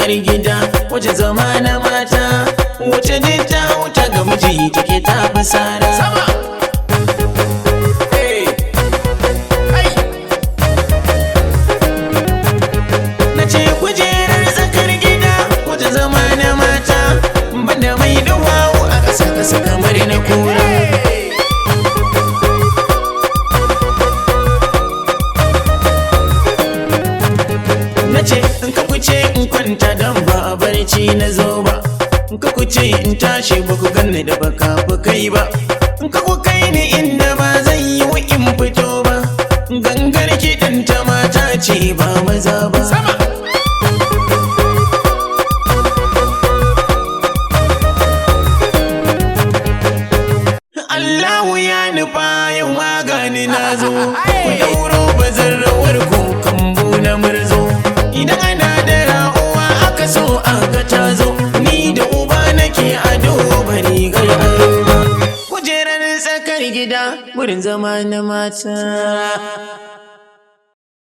Tsakar gida wace zama na mata, wace ne ta wuta ga miji take ta fasara. Sama. Hey. Kai. Na ce kujerar tsakar gida wace zama na mata, banda mai duwawu a ƙasa ƙasa kamar na kura. Hey. Na ce in ka kuce in kwanta don ba a barci na zo ba, in ka kuce in tashi ba ku ganni da baka kai ba, in ka ku kai ni inda ba zan yi wa in fito ba, gangar kiɗan ta mata ce ba maza ba. Sama. Allahu ya nufa yau magani na zo, ku dauro bazan rawar ku kambu na murzo. Idan ana da ra'uwa aka so aka tazo, ni da uba nake ado bari gar aro ba. Kujerar tsakar gida wurin zama na mata.